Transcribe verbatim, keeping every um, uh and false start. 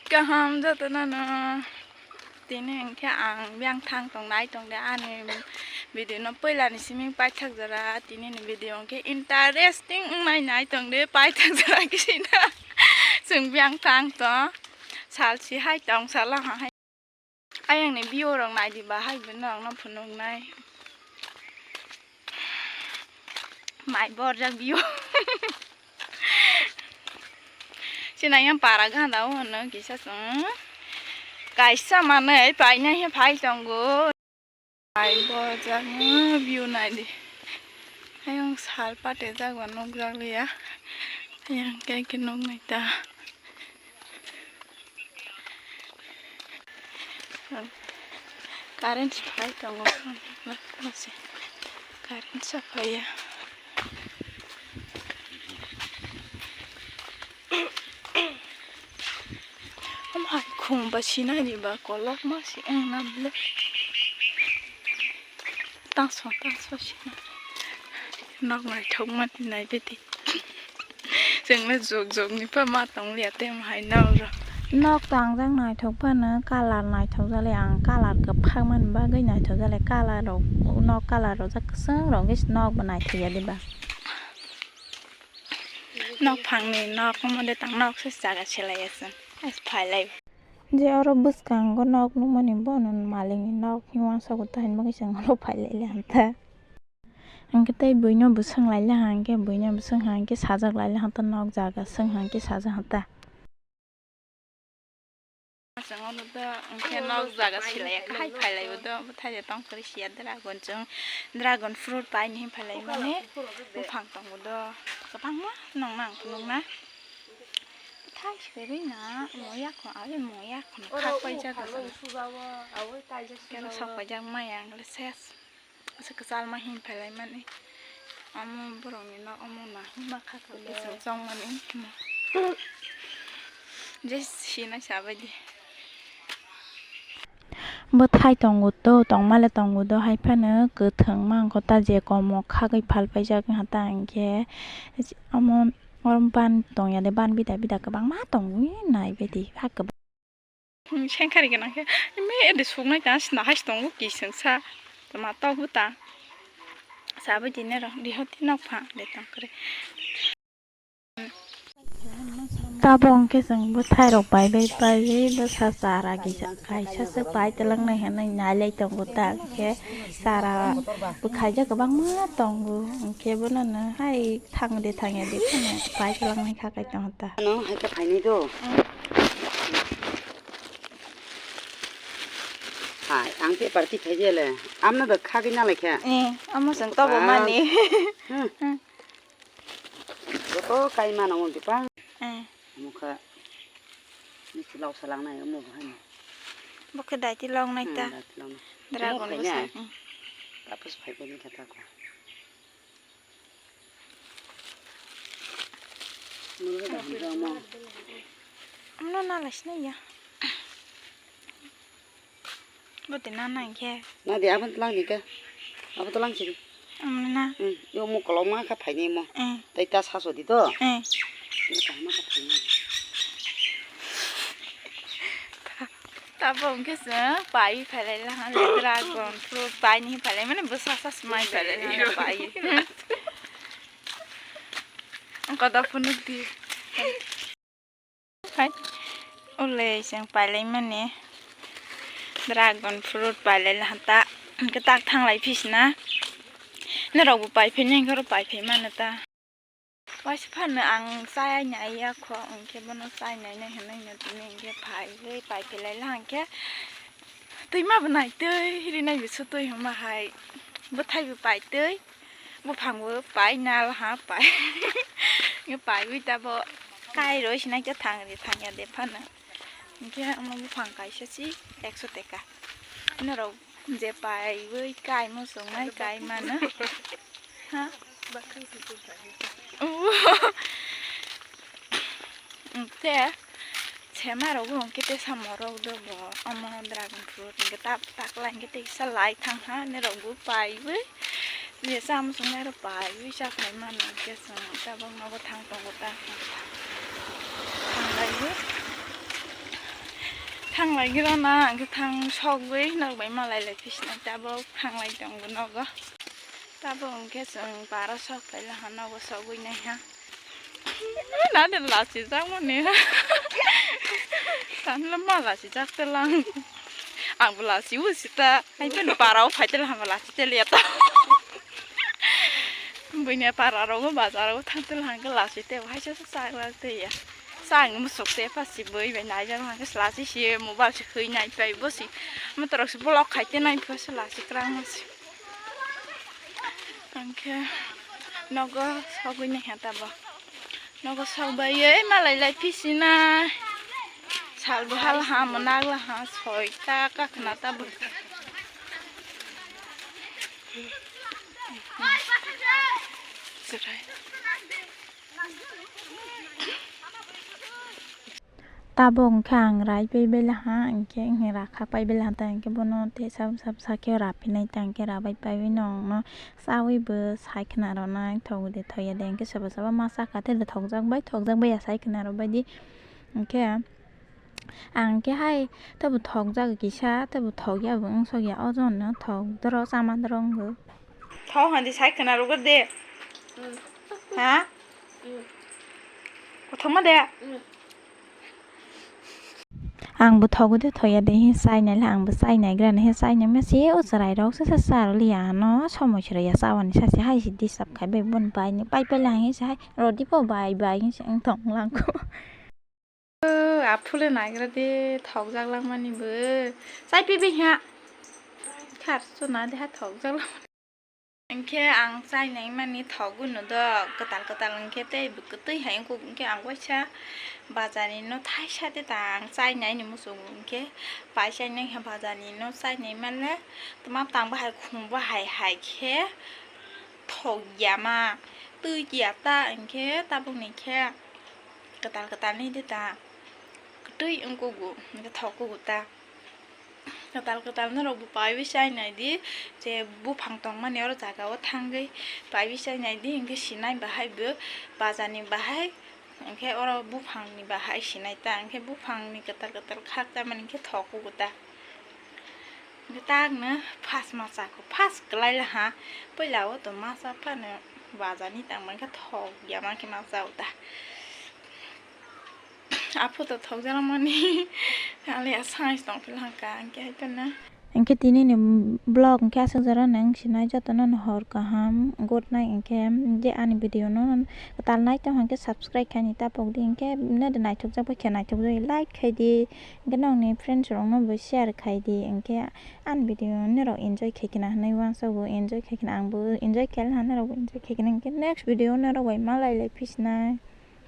Kaham jotono no. Tini hwnkhe ang biyang thang tong nai tong de ani video no puila ni simi paithak jora, tini ni video hwnkhe interesting wngnai nai tong de paithak jora kisina. Chwng biyang thang tong sal si hai tong sala hai. Ayang ni view rok nai di ba hai bini rok no phunuk nai. Mai borjak view. Sina yang para ganda o no kisa song. Kaisa manai paina he phai tongo. Mai borjak no view nai di. Ayang sal pate jak ba nukjak liya. Ayang khe khe nuk nai ta. Current phai tongo, current sa phaiya. Omo hai khum ba sinai ni ba kolok ma si wng na bwle. Tangso tangso sinai. Nok naithok ma nai beti. Chwng le jok jok ni pha ma tong liya tei omo hai nok rok. Nok tangjak naithok phano colour naithok jale ang colour kwphang mani bagwi naithok jale colour rok nok colour rok jak kwchwng rok wngkhe nok bo naithok ya diba. Nok phangni nok omo de tang nok se jaga se lai ya chwng phai lai. Je oro bwskango nok nukmani bono malikni nok himwi uansukgo, tahini bagwi chwng oro phailaile hantha. Hwnkhe tei buino bwswng laile hwnkhe buino bwswng hwnkhe sajak laile hantha, nok jaga swng hwnkhe sajak hantha. Chwng oro do hwnkhe nok jaga silaiya, hai phailaio do, bwthaide tongkwrwi siya dragon chwng, dragon fruit paini hwn phailaimani buphang tongo do, kwbangma nokna ang phunukna. Thai sirwi na, omo yakho, ai omo yakho no khak paijak. Kero sok paijak maya ang le ses. Asa kwchal ma hin phailai mani. Omo borok ni nok omo na hima khak paijak chong mani. Je sinai sa bai di. Bwthai tongo to, tongmale tongo do, hai phano kwthwng mangkho ta je komo khagwi phal paijak wngkha ta hinkhe omo. Oro ban tongya de, ban bida bida kwbangma tongwi nai bedi ha kwbang. Sengkari gwnang khe me ede suknai ta sna hai tongo kisingsa tama tok bwta sabai tini rok diho tini nok pha de tong kre. Tabok hwnkhe chwng bwthai rok bai bai pai bwsa chara kaisa se pai twlang nai hinwi nai lai tongo ta hinkhe chara bwkhaijak kwbangma tongo hinkhe bono no hai. Thang de thang ya de phano pai kwlangni kha kai tong ta. Ano hai khe phaini do. Hai ang paper ti phai de le. Amno do kha gwi na lai khe. Eh, amo sang to bo mani. Hmm. Hmm. Joto kai mano mo bipa. Eh. Mukha. Ni si lok salang nai mo bo hai. Bo khe dai ti lok nai ta. Hmm, dai ti lok nai. Dragon bo sai. Hmm. Tapos phai ko ni kha ta ko. Mano na lai sinai ya. Bo te na nai khe. Na de abon tlang ni khe. Abo tlang si. Amna. Hmm, yo mo kolok ma kha phai ni mo. Eh. Tai ta sa so di to. Eh. Ni kha ma kha phai ni. Tabok hwnkhe chwng pai phailai laha, dragon fruit pai ni phailai mani bwsa sa swmai phailai laha pai. Ang koda phunuk di. Hai. Ole chwng pailai mani dragon fruit pailai laha ta. Hwnkhe tak thanglai phisna. Norok bo pai phai nai, hwnkhe oro pai phai mano ta. Waisa phano ang chai nai ya kho, hwnkhe bono chai nai nai hinwi no tini hwnkhe phaiwi pai philai la hwnkhe twima bo nai twi rinai bisu twi hwnma hai bwthai bo pai twi buphang bo pai nal ha pai paiwi ta bo kai roi sinai khe thang ri thang ya de phano hwnkhe omo buphang kaisa si ekso teka norok. Je paiwi kai muchungnai kai mano. Ha? Hwnkhe sema rok bo hwnkhe tei samo rok do bo omo dragon fruit hwnkhe ta takla hwnkhe tei kisa lai thang ha norok bo paiwi je cha muchungnai rok paiwi cha phai mano hwnkhe chwng tabok nogo thang tongo ta thang laiwi. Thanglai giro na, ang khe thang sogwi nok bai malai lai phi sinai, tabok thanglai tongo nogo. Tabok hwnkhe chwng bara sok paila ha, nogo sogwi nai ha. Na de lachijak mani. Tanla ma lachijak telang. Ang bo lachi u sita. Ai ben para o phai telang, ang bo lachi telia ta. Buini para rogo bazar o thang telang, ang lachi te hai sa sa chak lak te ya. Sa ang musuk te pa si bui bai nai jang, ang lachi si mobile si khui nai pai bo si. Motor si block khai te nai pha si lachi krang ma si. Ang khe nogo sogwi nai ha tabo. Nogo sogbai ei malai lai phi sinai. Sal bo hal ha, mo nagla ha, soi ta kakhna tabo. Chwrai. Tabok hwnkhe ang rai pai belaha, hwnkhe, hwnkhe rakhak pai belaha, ta hwnkhe bono tei sab sab sakhe raphinai, ta hwnkhe rabai paiwi nongno chawi bo sai khna rwnai, thogo de thoya de, hwnkhe sobo sobo ma chakha, tei de thokjak bai, thokjak bai ya sai khna rwbaidi, hwnkhe ang hwnkhe hai teibo thokjak kisa, teibo thokya bo wngsokya, o jono thok doro, chama doro wngkhe. Thok handi sai khna rwgwk de. Ha? Kothoma de. Ang bo thogo de thoya de, he chai nai le, ang bo chai nai gra na, he chai nai ma se o chwrai rok se, se char liya ano, somoi se rw ya, chawani sa se hai se disturb khai bai, bon bai ni pai pai lang he se hai rodi po bai bai he se wng thong lang kho. O, aphule nai gra de, thok jak lang mani bo. Chai pi bai ha. Khar so na de ha thok jak lang. Hwnkhe ang chainaimani thogo no do, kwtal kwtal hwnkhe tei bwkha twi hai wngkuk, hwnkhe ang waisa bazarni no thaisa tei ta ang chainaini muchungo, hwnkhe pai chainai khe bazarni no chainai male twma tang bahai khum bahai hai khe thok ya ma twi ya ta, hwnkhe tabukni khe kwtal kwtal ni de ta kwtwi wngkugo, hwnkhe thokugo ta. Kwtal kwtal norok bo paiwi chai nai di, je buphang tongmani oro jaga o thangwi paiwi chai nai di, hwnkhe sinai bahai bo bazar ni bahai, hwnkhe oro buphang ni bahai sinai ta, hwnkhe buphang ni kwtal kwtal khak tamani hwnkhe thokugo ta. Hwnkhe tak no first ma chakho, first kwlai laha, puila o to ma cha phano bazar ni tangma hwnkhe thok ya ma khe ma cha o ta. Aphuru to thokjala mani. Ale ya science tong phila hangka, hingke hai tonna. Hingke tini ni vlog hingke aswk jora nang sinai joto no hor kaham, good night. Hingke je ani video no tal nai tong hingke subscribe khaini tapok di, hingke nede naithok jak bai khe naithok jak like khai di, hingke nokni friends rok no bo share khai di, hingke ani video no rok enjoy khai khe na hinui uansuk bo enjoy khai khe na ang bo enjoy khai laha norok bo enjoy khai khe na, hingke next video no rok bai malai lai phi sinai.